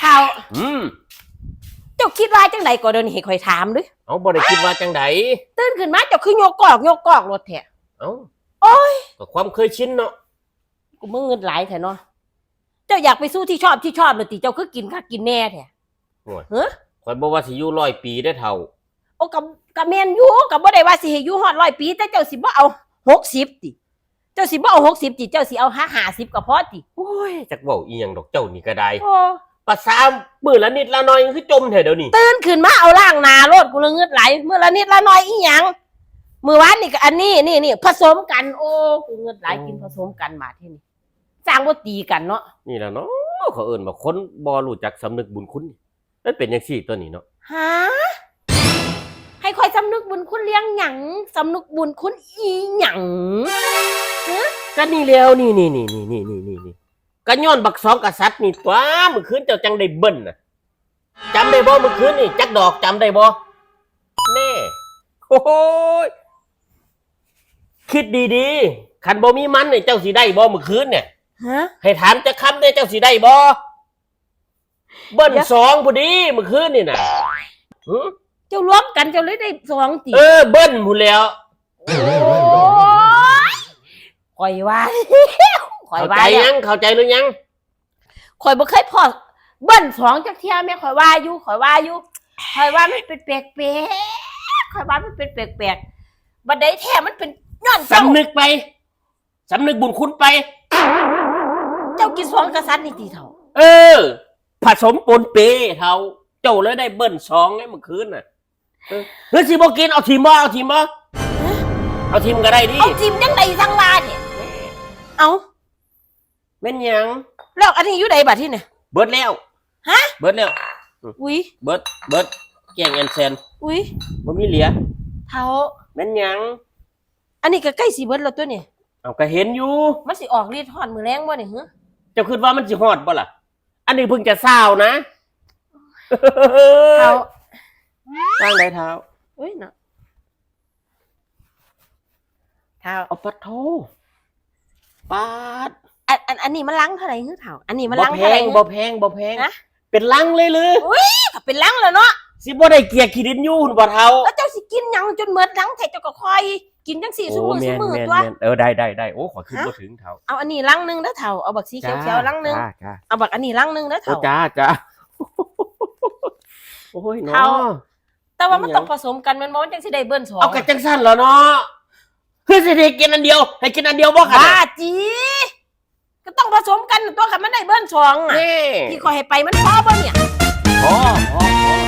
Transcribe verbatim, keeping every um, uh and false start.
เฒ่า อืม เจ้าคิดว่าจังใดก็เดี๋ยวนี้ให้ข่อยถามเด้อ เอา บ่ได้คิดว่าจังใด ตื่นขึ้นมาเจ้าคือยกกอกยกกอกโลดแท้ เอ้า โอ้ย ก็ความเคยชินเนาะ กูมึงเงินหลายแท้เนาะ เจ้าอยากไปสู่ที่ชอบที่ชอบเลยติ เจ้าคือกินคักกินแน่แท้ โอ้ย เฮ้อ ข่อยบ่ว่าสิอยู่ร้อยปีเด้อเฒ่า โอ้ ก็ ก็แม่นอยู่ ก็บ่ได้ว่าสิให้อยู่ฮอดร้อยปี แต่เจ้าสิบ่เอาหกสิบติ เจ้าสิบ่เอาหกสิบติ เจ้าสิเอาห้า ห้าสิบก็พอติ โอ้ย จักเว้าอีหยังดอกเจ้านี่ก็ได้ โอ้ ภาษามื้อละนิดละหน่อยคือจมแท้เดี๋ยวนี้ ตื่นขึ้นมาเอาล้างหน้าโลด กูละเงิดหลาย มื้อละนิดละหน่อยอีหยัง มื้อวานนี่ก็อันนี้ นี่ นี่ ผสมกัน โอ้ กูเงิดหลาย โอ้ กินผสมกันบาดทีนี้ สร้างบ่ตีกันเนาะ นี่ล่ะเนาะ เขาเอิ้นว่าคนบ่รู้จักสำนึกบุญคุณ มันเป็นจังซี่ตัวนี้เนาะ ฮะ ให้ข่อยสำนึกบุญคุณเรื่องหยัง สำนึกบุญคุณอีหยัง ฮะ ก็นี่แล้ว นี่ นี่ ก็ย้อนบักสองกษัตริย์นี่ตั๊ว มื้อคืนเจ้าจั่งได้เบิ้ลน่ะ จำได้บ่มื้อคืนนี่ จักดอก จำได้บ่ แน่ โอ้ย คิดดีๆ คันบ่มีมันนี่ เจ้าสิได้บ่มื้อคืนเนี่ย ฮะ ให้ถามจักคำเนี่ย เจ้าสิได้บ่ เบิ้ล เดี๋ยว สองพุ้นดีมื้อคืนนี่น่ะ หึ เจ้ารวมกันเจ้าเลยได้สองติ เออ เบิ้ลพุ้นแล้ว โอ้ย ข่อยว่า ข่อย เข้า ว่า ใจ แล้ว ยัง เข้าใจหรือยัง ข่อยบ่เคยพ้อเบิ้ลสองจักเทื่อแม่ ข่อยว่าอยู่ ข่อยว่าอยู่ ข่อยว่ามันเป็นแปลกๆ ข่อยว่ามันเป็นแปลกๆ บัดใดแท้มันเป็นย้อนเจ้า สำนึกไป สำนึกบุญคุณไป เจ้ากินสองกษัตริย์นี่ติเฒ่า เออ ผสมปนเปเฒ่า เจ้าเลยได้เบิ้ลสองไงเมื่อคืนน่ะ เออ หรือสิบ่กิน เอาถิ่มบ่ เอาถิ่มบ่ เอาถิ่มก็ได้ดิ เอาถิ่มจังใดจังว่าเนี่ย เอา แม่นหยัง แล้วอันนี้อยู่ใดบัดนี้เนี่ย เบิดแล้ว ฮะ เบิดแล้ว อุ๊ย เบิด เบิด แกงแอนแซน อุ๊ย บ่มีเหลือ เฒ่า แม่นหยัง อันนี้ก็ใกล้สิเบิดแล้วตัวนี่ เอาก็เห็นอยู่ มันสิออกฤทธิ์ฮอดมื้อแลงบ่นี่หึ เจ้าคิดว่ามันสิฮอดบ่ล่ะ อันนี้เพิ่งจะเช้านะ เฒ่า ทางใดเฒ่า อุ๊ยเนาะ เฒ่า เอาปัดโท ปาด อัน อัน อันนี้มันลังเท่าไหร่หึเฒ่า อันนี้มันลังเท่าไหร่หึ บ่แพง บ่แพง ฮะ เป็นลังเลยหรือ อุ๊ย ก็เป็นลังแล้วเนาะ สิบ่ได้เกลียขี้ดินอยู่หั่นบ่เฒ่า แล้วเจ้าสิกินหยังจนหมดลังแท้ เจ้าก็ค่อยกินจังซี่ โอ้ ซุมื้อ แม่น ซุมื้อ แม่น ตัว แม่น เออ ได้ ได้ ได้ โอ้ ข้อยคิด ฮะ บ่ถึงเฒ่า เอาอันนี้ลังหนึ่งเด้อเฒ่า เอาบักสีเขียวๆ จ้า ลังหนึ่ง จ้า จ้า เอาบักอันนี้ลังหนึ่งเด้อ โอ้ เฒ่า จ้า จ้า โอ้ยเนาะ เฒ่า แต่ว่ามัน อิหยัง ต้องผสมกันแม่นบ่ มันจังสิได้เบิ้ลสอง เอากะจังซั่นล่ะเนาะ คือสิให้กินอันเดียว ให้กินอันเดียวบ่คะ บ้าจี ก็ต้องผสมกันตัว คันมันได้เบิ้ลสองอะ นี่ ที่ข้อยให้ไปมันพอบ่เนี่ย พอ พอ พอ